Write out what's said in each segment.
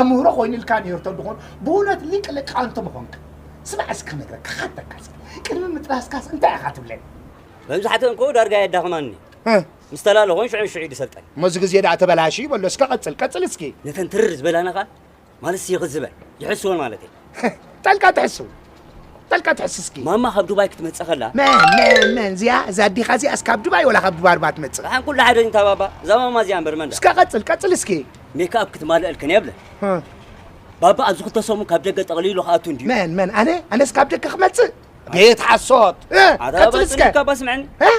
ኣምህሮ ኮይኑ ኢልካ ነይሩ ተድኾን ብእውነት ሊቅ ሊቃውንቲ ምኾንካ። ስማዕ እስኪ ክነግረካ፣ ክሓተካ እስኪ። ቅድሚ ምጥራስካስ እንታይ ኢኻ ትብለኒ? መብዛሕትኡ እንኮ ዳርጋ የዳኽማኒ። እ። ምስ ተላለኾን ሽዑ ሽዑ ይድሰልጠን። እሞ እዚ ግዜ ደኣ ተበላሽዩ በሎ። እስከ ቀጽል፣ ቀጽል እስኪ። ነተን ትርር ዝበላና ኸኣ ማለት ይኽዝበን፣ ይሕስወን ማለት እየ። ጠልቃ ትሕስው፣ ጠልቃ ትሕስ እስኪ። ማማ ካብ ዱባይ ክትመጽእ ከላ። መን፣ መን፣ መን? እዚኣ፣ እዛ ኣዲኻ እዚኣስ ካብ ዱባይ ወላ ካብ ባርባ ትመጽእ? ደሓን ኩሉ ሓደ እንታ ባባ፣ እዛ ማማ እዚኣ እምበር መን ደኣ? እስከ ቀጽል፣ ቀጽል እስኪ። ሜክኣፕ ክትማልአልክን የብለን። እ። ባባ ኣብዚ ክልተ ሰሙን ካብ ደገ ጠቕሊሉ ክኣቱ እንድዩ። መን፣ መን? ኣነ? ኣነስ ካብ ደገ ክመጽእ? ቤት ሓሶት። እ፣ ኣታ ቀጽል ባባ እስከ። ጽኒካ ባስምዐኒ። እ?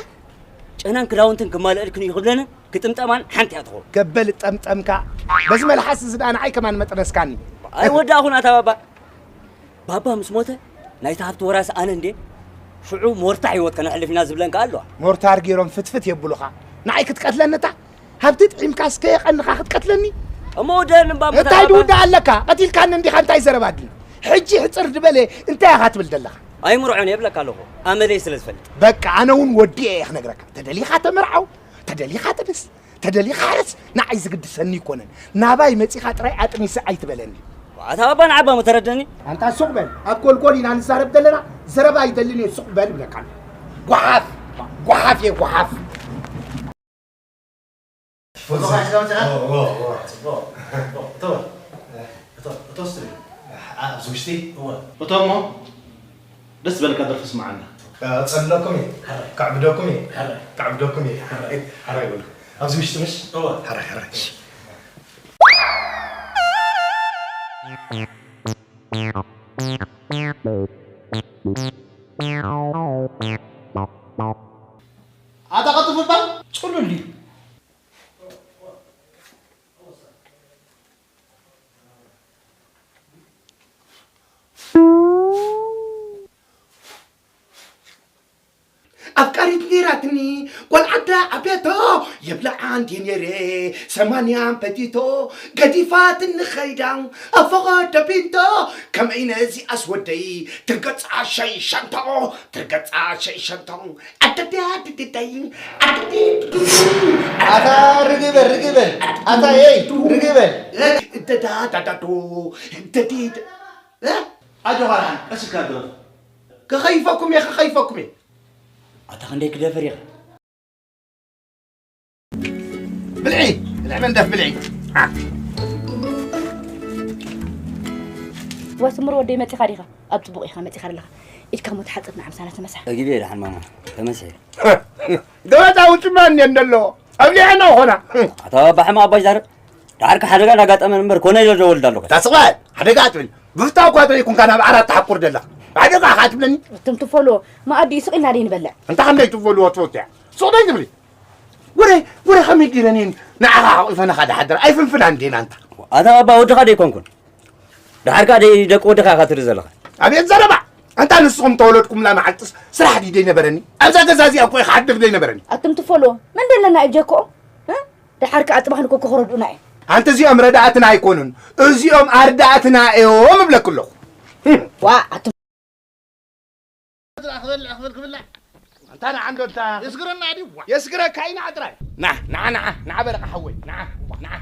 ጨናን ክዳውንትን ክማልአልክን እዩ ክብለንን ክጥምጠማን ሓንቲ እያ ትኸውን። ገበል ጠምጠምካ። በዚ መልሓስ እዚ ደኣ ንዓይ ከማን መጥነስካኒ። ኣይወዳእኹን ኣታ ባባ። ባባ ምስ ሞተ ናይቲ ሃብቲ ወራሲ ኣነ እንዴ? ሽዑ ሞርታ ህይወት ከነሕልፍ ኢና ዝብለን ከኣ ኣለዋ። ሞርታር ገይሮም ፍትፍት የብሉኻ። ንዓይ ክትቀትለኒ እታ ሃብቲ ጥዒምካ እስከ የቐንኻ ክትቀትለኒ? እሞ ወደን እምባ እንታይ ኣታ ባባ። ድውዳ ኣለካ? ቀቲልካኒ እንዲኻ እንታይ ዘረባ ኣድልዩ? ሕጂ ሕጽር ዝበለ እንታይ ኢኻ ትብል ዘለኻ? ኣይምርዖን እየ እብለካ ኣለኹ። ኣመለይ ስለ ዝፈልጥ። በቃ ኣነ እውን ወዲኤ እየ ክነግረካ። ተደሊኻ ተመርዓው፣ ተደሊኻ ጥንስ፣ ተደሊኻ ሕረስ፣ ንዓይ ዝግድሰኒ ኣይኮነን። ናባይ መጺኻ ጥራይ ኣጥኒሲ ኣይትበለኒ። ኣታ ባባ ንዓባ እሞ ተረደኒ። ኣንታ ሱቕ በል። ኣብ ኮልኮል ኢና ንዛረብ ዘለና፣ ዘረባ ኣይደልን እየ፣ ሱቕ በል እብለካ ኣለኹ። ጓሓፍ፣ ጓሓፍ እየ፣ ጓሓፍ። እዎ፣ እዎ፣ እዎ። እዎ፣ እዎ፣ እዎ። እቶ፣ እቶ፣ እቶ ስትሪ። ኣ-፣ ኣብዚ ውሽጢ? እዎ። እቶ እሞ፣ ደስ ዝበለካ ደርፊ ስምዓና። ከጸልለኩም እየ። ሕራይ። ከዕብደኩም እየ። ሕራይ። ከዕብደኩም እየ። ሕራይ። ሕራይ በሉ። ኣብዚ ውሽጢ ምሽ? እዎ። ሕራይ፣ ሕራይ። እሺ። ኣታ ቀልጥፍ እባ ጽሉል ድዩ? ኣፍቃሪት ነይራትኒ ጓል ዓዳ ዓብያቶ የብልዓ እንድየ ነይረ ሰማንያን ፈቲቶ ገዲፋትኒ ኸይዳ ኣፈቐዶ ቢንቶ ከመይ ነዚኣስ ወደይ ትርገጻ ሸይሸንቶ ትርገጻ ሸይሸንቶ ኣደዳ ድድዳይ ኣደዳ ኣታ ርግበል ርግበል ኣታ የይ ርግበል ደዳ ዳዳዶ ደዲ ኣጆኻ ደሓን ቀስ ኢልካ ድረፍ። ክኸይፈኩም እየ፣ ክኸይፈኩም እየ። ኣታ ክንደይ ክደፍር ኢኻ? ብልዒ፣ ብልዒ መንደፍ ብልዒ። ዋ ስምር ወደይ መጺኻ ዲኻ? ኣብ ጽቡቕ ኢኻ መጺኻ ዘለኻ። ኢድካ እሞ ተሓጸብ ንዓ ምሳና ተመሳሕ። ጠጊበ እየ ደሓን ማማ፣ ተመሲሐ። ገበታ ውጭ ማን እንደሎ? ኣብሊዐና ኾና። ኣታ ባባ ሕማቕ ኣባይ ዛረብ። ደሓርካ ሓደጋ እንዳጋጠመን እምበር ኮነ ኢለ ደወልዳ ኣለኹ። ታስቕ በል፣ ሓደጋ ኣትብል። ብፍታው እኳ ዘይኮንካ ናብ ዓራት ትሓቁር ዘለኻ። ሓደጋ ኸኣ ትብለኒ? እቶም ትፈልዎ መኣዲ ስቕ ኢልና ደይ ንበልዕ። እንታ ኸም ደይ ትፈልዎ ትፈቱ እያ። ስቕ ደይ ትብሊ? ወረ፣ ወረ ኸመይ ዲረኒ ንዓኻ ሓቑፈ ንኻ ድሓድር ኣይፍንፍናን ዲና እንታ። ኣታ ኣባ ወድኻ ደይኮንኩን። ደሓር ከኣ ደይ ደቂ ወድኻ ኢኻ ትርኢ ዘለኻ። ኣቤት ዘረባ! ኣንታ ንስኹም ተወለድኩምላ መዓልትስ ስራሕ ድዩ ደይነበረኒ? ኣብዛ ገዛ እዚኣ እኮ ኢኻ ሓድር ደይነበረኒ። ኣቱም ትፈልዎም መን ደለና እዩ ጀክኦም? እ? ደሓር ከኣ ጽባሕ ንኮ ክረድኡና እዮም። ኣንቲ እዚኦም ረዳእትና ኣይኮኑን። እዚኦም ኣርዳእትና እዮም እብለኩ ኣለኹ። ዋ፣ ኣቱም ክበልዕ ክብል ክብላዕ። ኣንታ ንዓ እንዶ እንታ የስግረና ድዩ? ዋ። የስግረካ ኢና ጥራይ። ንዓ፣ ንዓ፣ ንዓ፣ ንዓ በረኻ ሓወይ፣ ንዓ፣ ንዓ።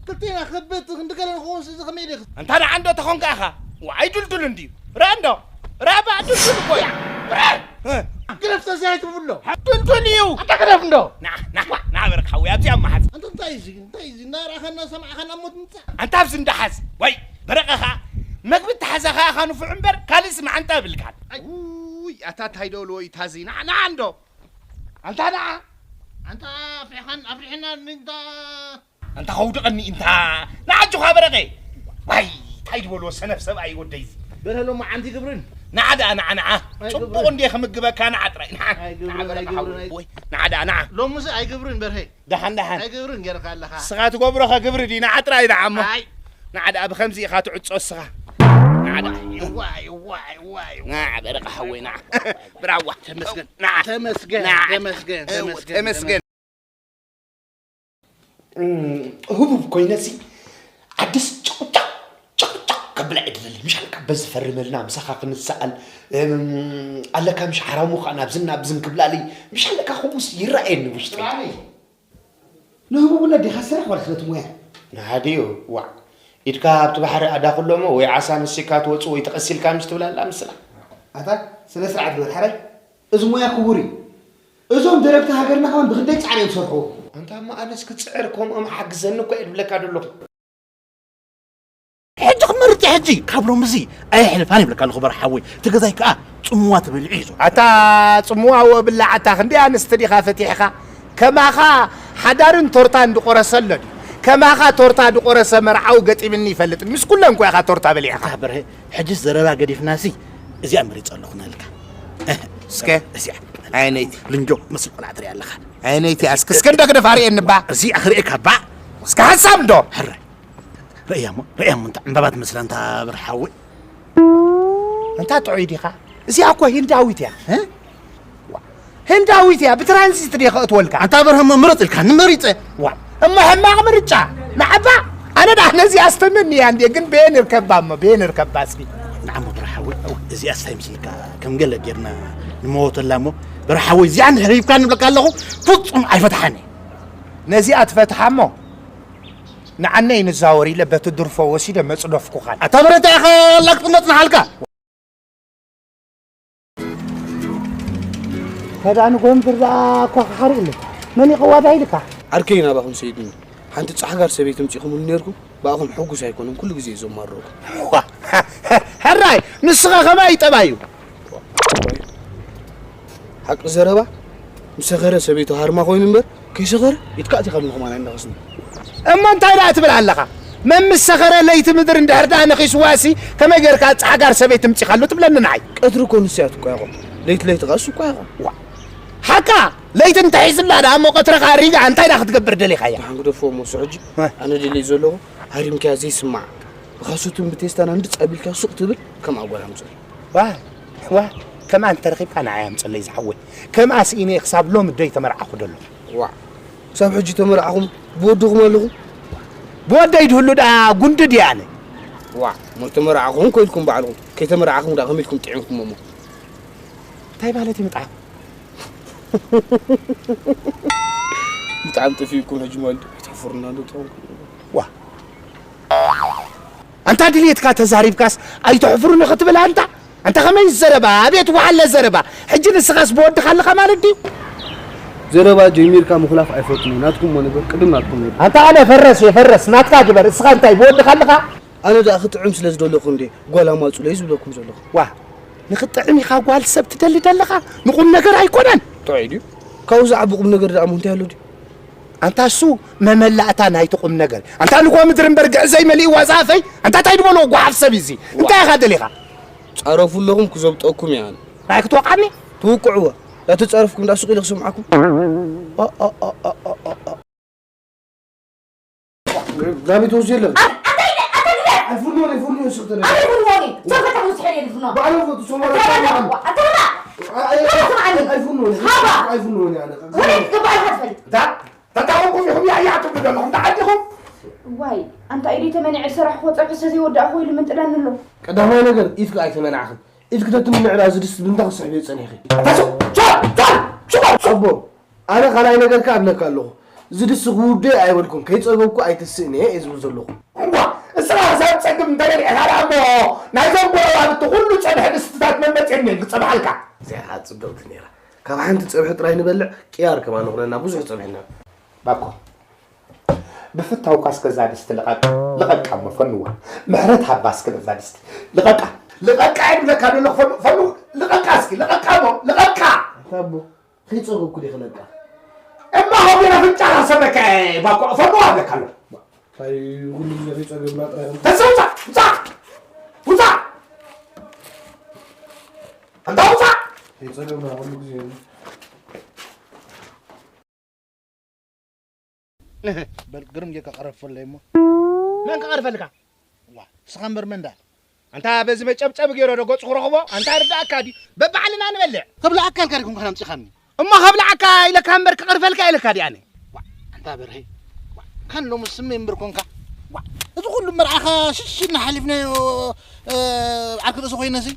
ክልቴና ክብት ክንዲ ገለ ንኸውን እዚ ከመይ ኢለ ክስ- ኣንታ ንዓ እንዶ ተኾንካ ኢኻ። ዋ፣ ኣይድልዱል እንድዩ። ርኣ እንዶ። ርኣ በኣ ድልዱል እኮ እያ። ርኣ። እ። ግረፍ ተዘይ ትብሎ። ድልዱል እዩ። ኣንታ ግረፍ እንዶ። ንዓ፣ ንዓ፣ ንዓ በረኻ ሓወይ፣ ኣብዚ ኣብ መሓዝ። ኣንታ እንታይ እዚ? እንታይ እዚ? እናረኣኻና ሰማዕኻና እሞ ትምጻእ። ኣንታ ኣብዚ እንዳሓዝ። ወይ፣ በረቐኻ። መግቢ እተሓዘኻ ኢኻ ንፉዕ እምበር፣ ካልእስ መዓንጣ የብልካን። ኣይ። ውይ፣ ኣታ እንታይ ዶ ልዎ እዩ ታዚ? ንዓ፣ ንዓ እንዶ። ኣንታ ደኣ። ኣንታ ኣፍሪሕኻን ኣፍሪሕና እንታ ኣንታ ኸውድቐኒ እንታ። ንዓ ኣጆኻ በረቐ። ዋይ፣ እንታይ ዝበልዎ ሰነፍ ሰብኣይ ወደይ እዚ። በርሀ ሎሚ ዓንቲ ግብርን። ንዓ ደኣ፣ ንዓ፣ ንዓ። ኣይ ጽቡቕ ግብርን። እንድየ ክምግበካ ንዓ ጥራይ። ንዓ፣ ኣይ ግብርን፣ ንዓ በረቐ ኣይ ግብርን፣ ሓወይ። ኣይ ወይ፣ ንዓ ደኣ፣ ንዓ። ሎምስ ኣይ ግብርን በርሀ። ደሓን፣ ደሓን። ኣይ ግብርን ገይርካ ኣለኻ። ንስኻ ትገብሮ ኸግብሪ ድዩ? ንዓ ጥራይ ንዓ እሞ። ኣይ። ንዓ ደኣ ብኸምዚ ኢኻ ትዕጾ እስኻ። ንዓ ደኣ። ዋይ፣ ዋይ፣ ዋይ፣ ዋይ። ንዓ በረቐ ሓወይ፣ ንዓ። ብራዋ። ተመስገን። ንዓ። ተመስገን፣ ንዓ። ተመስገን፣ እው፣ ተመስገን፣ ተመስገን። እም፣ ህቡብ ኮይነሲ ዓድስ ጨቕጨቕ ጨቕጨቕ ከብላ እየ ድደሊ። ምሽ ኣለካ በዚ ፈርመልና ምሳኻ ክንሰኣል፣ እም፣ ኣለካ ምሽ ሓራሙ ኸኣ ናብዝን ናብዝን ክብላልይ። ምሽ ኣለካ ከምኡስ ይረኣየኒ ውሽጠይ። ንህቡብ ወለዲ ዲኻ ስራሕ ዋላ ስለ እቲ ሞያ? ንሓዲኡ፣ ዋዕ። ኢድካ ኣብቲ ባሕሪ ኣዳኹሎሞ ወይ ዓሳ መሲካ ትወጽእ ወይ ተቐሲልካ ምሽ ትብል ኣላ ምስላ። ኣታ ስነ ስርዓት ግበር ሓራይ። እዚ ሞያ ክቡር እዩ። እዞም ደረብቲ ሃገርና ከማን ብክንደይ ጻዕሪ እዮም ዝሰርሕዎ። ኣንታ እሞ ኣነስ ክጽዕር ከምኦም ሓግዘኒ እኮ እየ ድብለካ ደለኹ። ሕጂ ክመርጽ እየ ሕጂ። ካብ ሎሚ እዚ ኣየሕልፋን ይብለካ ኣለኹ በርሓ ሓወይ። እቲ ገዛይ ከኣ ጽምዋ ተበሊዑ እዩ ዘሎ። ኣታ ጽምዋ ወብላዕ ኣታ ክንደይ ኣንስቲ ዲኻ ፈቲሕኻ? ከማኻ ሓዳርን ቶርታን ድቆረሰ ኣሎ ድዩ? ከማኻ ቶርታ ድቆረሰ መርዓዊ ገጢምኒ ይፈልጥ። ምስ ኩለን እኮ ኢኻ ቶርታ በሊዕኻ። ኣታ በርሀ፣ ሕጅስ ዘረባ ገዲፍናሲ እዚኣ መሪጸ ኣለኹ ናልካ። እስከ እዚኣ። ዓይነይቲ። ልንጆ መስል ቆልዓ ትሪኣ ኣለኻ። ዓይነይቲ ኣስክ እስከ እንዶ ግደፍ ኣርእየኒ እባ። እዚኣ ክርእየካ እባ። እስከ ሓሳብ እንዶ። ሕራይ። ርእያ እሞ፣ ርእያ እሞ፣ እንታ ዕምባባ ትመስላ እንታ በርሓዊ። እንታ ጥዑይ ዲኻ? እዚኣ እኮ ህንዳዊት እያ። እ? ዋ፣ ህንዳዊት እያ፣ ብትራንዚት ድየ ከእትወልካ? ኣንታ በርሀ እሞ ምረጽ ኢልካ፣ ንመሪጸ። ዋ፣ እሞ ሕማቕ ምርጫ። ንዓባ፣ ኣነ ደኣ ነዚኣ ኣስተመንያ እንድየ፣ ግን በየን እርከባ እሞ፣ በየን እርከባ እስኪ? ንዓሞ በርሓዊ፣ እዚኣ ስታይ ምስልካ፣ ከም ገለ ጌርና ንመወተላ እሞ፣ በርሓዊ፣ እዚኣ እንድሕር ሂብካ ንብለካ ኣለኹ፣ ፍጹም ኣይፈትሓን እየ። ነዚኣ ትፈትሓ እሞ፣ ንዓነይ ንዛወር ኢለ በቲ ድርፎ ወሲደ መጽደፍኩኻን። ኣታ በርሀ እንታይ ኢኻ ኣላግጥ ነጽንሓልካ? ከዳ ንጎንብር ደኣ እኳ ክሓርቕ ኢለ። መን ይቐዋዳ ኢልካ? ዓርከይ ናባኹም ሰይድኒ። ሓንቲ ጻሕጋር ሰበይቲ ምጺኹምሉ ኔርኩም፣ ብኣኹም ሕጉስ ኣይኮነን፣ ኩሉ ግዜ እዩ ዘማርረኩም። ዋ፣ ሕራይ፣ ንስኻ ከማይ ጠባዩ። ሓቂ ዘረባ፣ ምስ ሰኸረ ሰበይቱ ሃርማ ኮይኑ እምበር፣ ከይሰኸረ ኢድካ ኣቲኻ ምንኹማን ኣይነኸስኒ። እሞ እንታይ ደኣ ትብል ኣለኻ? መን ምስ ሰኸረ ለይቲ ምድሪ እንድሕር ደኣ ነኺስዋሲ፣ ከመይ ጌርካ ጻዕጋር ሰበይቲ ምጺኻሉ ትብለኒ ንዓይ? ቀትሪ እኮ ንሱ እያ ትቋየቖ። ለይቲ ለይቲ ከኣ እሱ ይቋየቖ። ዋ። ሓቃ፣ ለይቲ እንተሒዝላ ደኣ እሞ ቀትሪ ከኣ ሪጋ እንታይ ደኣ ክትገብር ደሊኻያ? ደሓን ግደፎ እሞ እሱ ሕጂ፣ እ። ኣነ ደልየ ዘለኹ፣ ሃሪምካያ ዘይስማዕ። ብኻሱትን ብቴስታን እንድጽ ኣቢልካ ሱቕ ትብል ከም ኣጓል ኣምጽእ። ዋ፣ ዋ፣ ከምኣ እንተረኺብካ ንዓይ ኣምጸለይ ዝሓወይ። ከምኣ ስኢነ ክሳብ ሎሚ ደይ ተመርዓኹ ደሎ። ዋ፣ ክሳብ ሕጂ ተመርዓኹም ብወድኹም ኣለኹም? ብወደይ ድህሉ ደኣ ጉንዲ ድየ ኣነ? ዋ፣ እሞ ተመርዓኹም ኮይልኩም ባዕልኹም፣ ከይተመርዓኹም ደኣ ከመይ ኢልኩም ጥዒምኩሞ እሞ? እንታይ ማለት እዩ ምጥዓም? ምጥዓም ጠፊእኩም ሕጂ ማለት እዩ። ኣይትሕፍሩና እንዶ ጥዑምኩም። ዋ፣ ኣንታ ድልየትካ ተዛሪብካስ ኣይተሕፍሩኒ ክትብል ኣንታ? ኣንታ ከመይ ዘረባ? ኣቤት ወሓለ ዘረባ! ሕጂ ንስኻስ ብወድኻ ኣለኻ ማለት ድዩ? ዘረባ ጀሚርካ ምኹላፍ ኣይፈቱን እየ። ናትኩም እሞ ንግበር፣ ቅድም ናትኩም ነይሩ። ኣንታ ኣነ ፈረስ እየ፣ ፈረስ ናትካ ግበር። እስኻ እንታይ ብወድኻ ኣለኻ? ኣነ ደኣ ክጥዕም ስለ ዝደለኹ እንዴ ጓል ኣማጹለይ ዝብለኩም ዘለኹ። ዋ፣ ንኽጥዕም ኢኻ ጓል ሰብ ትደሊ ደለኻ? ንቁም ነገር ኣይኮነን። ጥዑይ ድዩ? ካብኡ ዝዓቢ ቁም ነገር ደኣ እሞ እንታይ ኣሎ ድዩ? ኣንታ እሱ መመላእታ ናይቲ ቁም ነገር። ኣንታ ንጎ ምድሪ እምበር ግዕዘይ መሊእዋ ዝኣፈይ። ኣንታ እንታይ ዝበሎ ጓሓፍ ሰብ እዩ እዚ? ዋ። እንታይ ኢኻ ደሊኻ? ጻረፉ ኣለኹም ክዘብጠኩም እየ ኣነ። ናይ ክትወቃኒ? ትውቅዕዎ። ዳተጻረፍኩም ደኣ ሱቕ ኢለ ክሰምዓኩም። ኦ፣ ኦ፣ ኦ። ዛቢት ወስድ የለን። ኣታ ኢለ፣ ኣታ ግዳ! ኣይፍኖን፣ ኣይፍኖን፣ ስቕ ተለ። ኣታ ይፍኖን፣ ሰብ ፈታሕ ውስጥ ሄደ ይፍኖን። ባዕሎም ፈቱ፣ ሶማል ኣታ ይፍኖን። ኣታ፣ ኣታ፣ ኣይ፣ ኣታ ስምዓኒ። ኣይፍኖን፣ ሃባ! ኣይፍኖን፣ ያለ። ወደ ገባል ሀትፈል። ዳ፣ ተታወቁ ይኹም፣ ያ፣ ያ፣ ትብሉ ዘለኹም፣ ዳ፣ ዓዲኹም። ዋይ፣ ኣንታ ኢሉ ተመኒዐ ዝሰራሕኹዎ ጸብሒ ሰዘይወዳእኹዎ ኢሉ ምንጥላኒ ኣሎ። ቀዳማይ ነገር፣ ኢድኪ ኣይተመናዕኽን። ኢድኪ ተትምንዕላ፣ እዚ ድስቲ ብምንታይ ክስሕብ እየ ጸኒሕኺ? ኣታ፣ ሶ-፣ ሶ-፣ ሶ-፣ ሶ-፣ ኣቦ፣ ኣነ ካልኣይ ነገር ከኣ እብለካ ኣለኹ፣ እዚ ድስቲ ክውደይ ኣይበልኩን፣ ከይጸገብኩ ኣይትስእን እየ እየ ዝብል ዘለኹ። እዋ፣ እስኻ ክሳብ ትጸግብ እንተበሊዕካ ደኣ እሞ፣ ናይዞም ጎረባብቲ ኩሉ ጸብሒ ድስትታት መመጽኤ እኒኤን ክጸብሓልካ። እዚኣ ከኣ ጽብቕቲ ነይራ። ካብ ሓንቲ ጸብሒ ጥራይ ንበልዕ፣ ቅያር ከማን ንኹነና ብዙሕ ጸብሒ ኢና። ባኮ፣ ብፍታውካ እስከ እዛ ድስቲ ልቐቅ፣ ልቐቃ እሞ ፈንዋ። ምሕረት ሃባ እስከ ነዛ ድስቲ። ልቐቃ። ልቐቃ እየ ዝብለካ ዘለኹ ፈኑ፣ ፈኑ፣ ልቐቃ እስኪ፣ ልቐቃ እሞ፣ ልቐቃ። ኣታ ኣቦ፣ ከይጸገብኩ ድየ ክለቃ? እማ ሆ ቢራ ፍንጫ ሰበከ ባኮ ፈንዋ እብለካ ኣለኹ። እንታይ ኩሉ ግዜ ከይጸገብና ጥራይ? ተስእ ውጻእ፣ ውጻእ፣ ውጻእ። ኣንታ ውጻእ። ከይጸገብና ኩሉ ግዜ። በል ግርም ጌርካ ቀረፈለይ እሞ። መን ክቐርፈልካ? ዋ፣ ንስኻ እምበር መን ዳ? ኣንታ በዚ መጨብጨብ ገይረ ዶ ገጹ ክረኽቦ? ኣንታ ርዳእካ ድዩ? በባዕልና ንበልዕ። ከብልዓካ ኢልካ ዲኹም ካን ኣምጺኻኒ? እሞ ከብልዓካ ኢለካ እምበር ክቐርፈልካ ኢለካ ድኣነ? ዋ፣ ኣንታ በርሀይ። ዋ፣ ካን ሎሚ ስመይ እምበር ኮንካ። ዋ፣ እዚ ኩሉ መርዓኻ ሽሽ ኢልና ሓሊፍናዮ፣ እ፣ ዓርኪ ርእሲ ኮይነሲ።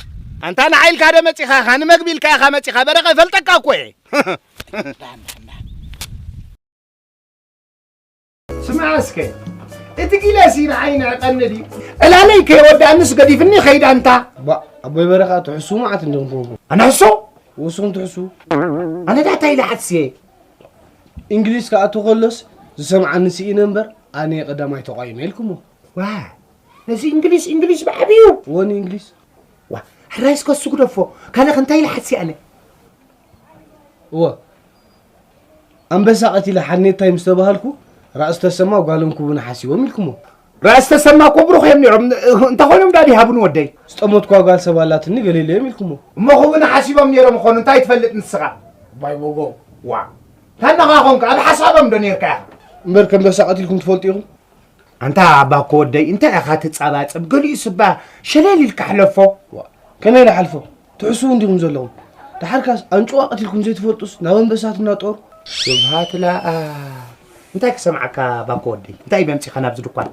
ኣንታ ንዓይ ኢልካ ዶ መጺኻ? ካን መግቢ ኢልካ ኢኻ መጺኻ። በረኸ እፈልጠካ እኮ እየ። ደሓን፣ ደሓን፣ ደሓን። ስምዓ እስከ፣ እቲ ጊለሲ ንዓይ ንዕቐኒ ድዩ? ዕላለይ ከይወዳእንስ ገዲፍኒ ኸይዳ እንታ። ባ ኣቦይ በረኻ ትሕሱ መዓት እንዲኹም ኮንኩም። ኣነ ሕሱ? ወስኹም ትሕሱ። ኣነ ዳታ ኢለ ሓስየ። እንግሊዝ ክኣቱ ከሎስ ዝሰምዓኒ ስኢነ እምበር ኣነ ቀዳማይ ተቋይመ ኢልኩሞ። ዋ ነዚ እንግሊዝ እንግሊዝ ብዓብዩ። ወኒ እንግሊዝ። ዋ ሕራይ እስከ እሱ ግደፎ። ካልእ እንታይ ኢለ ሓስየ ኣነ? እወ ኣንበሳ ቀቲለ ሓኔታይ ምስ ተባሃልኩ ራእሲ ተሰማ ጓሎም ክቡን ሓሲቦም ኢልኩሞ። ራእሲ ተሰማ እኮ ብሩኽ እዮም ነይሮም። እንታይ ኮይኖም ዳዲ ሃቡን ወደይ? ዝጠመትኳ ጓል ሰብ ኣላትኒ ገሊለ እዮም ኢልኩሞ። እሞ ክቡን ሓሲቦም ነይሮም ይኾኑ እንታይ ትፈልጥ ንስኻ? ባይ ቦጎ። ዋ ታናኻ ኾንካ ኣብ ሓሳቦም ዶ ነይርካ ኢኻ? እምበር ከንበሳ ቀቲልኩም ትፈልጡ ኢኹም? ኣንታ ኣባ እኮ ወደይ እንታይ ኢኻ ትጻባጸብ? ገሊኡ ስባ ሸለል ኢልካ ሕለፎ። ዋ፣ ከመይ ኢለ ሓልፎ? ትሕስው እንዲኹም ዘለኹም። ደሓርካስ ኣንጭዋ ቀቲልኩም ዘይትፈልጡስ ናብ ኣንበሳትና ጦር? ስብሃት ለኣብ። እንታይ ክሰምዓካ ኣባ እኮ ወደይ? እንታይ እዩ መምጺኻ ናብዚ ድኳን?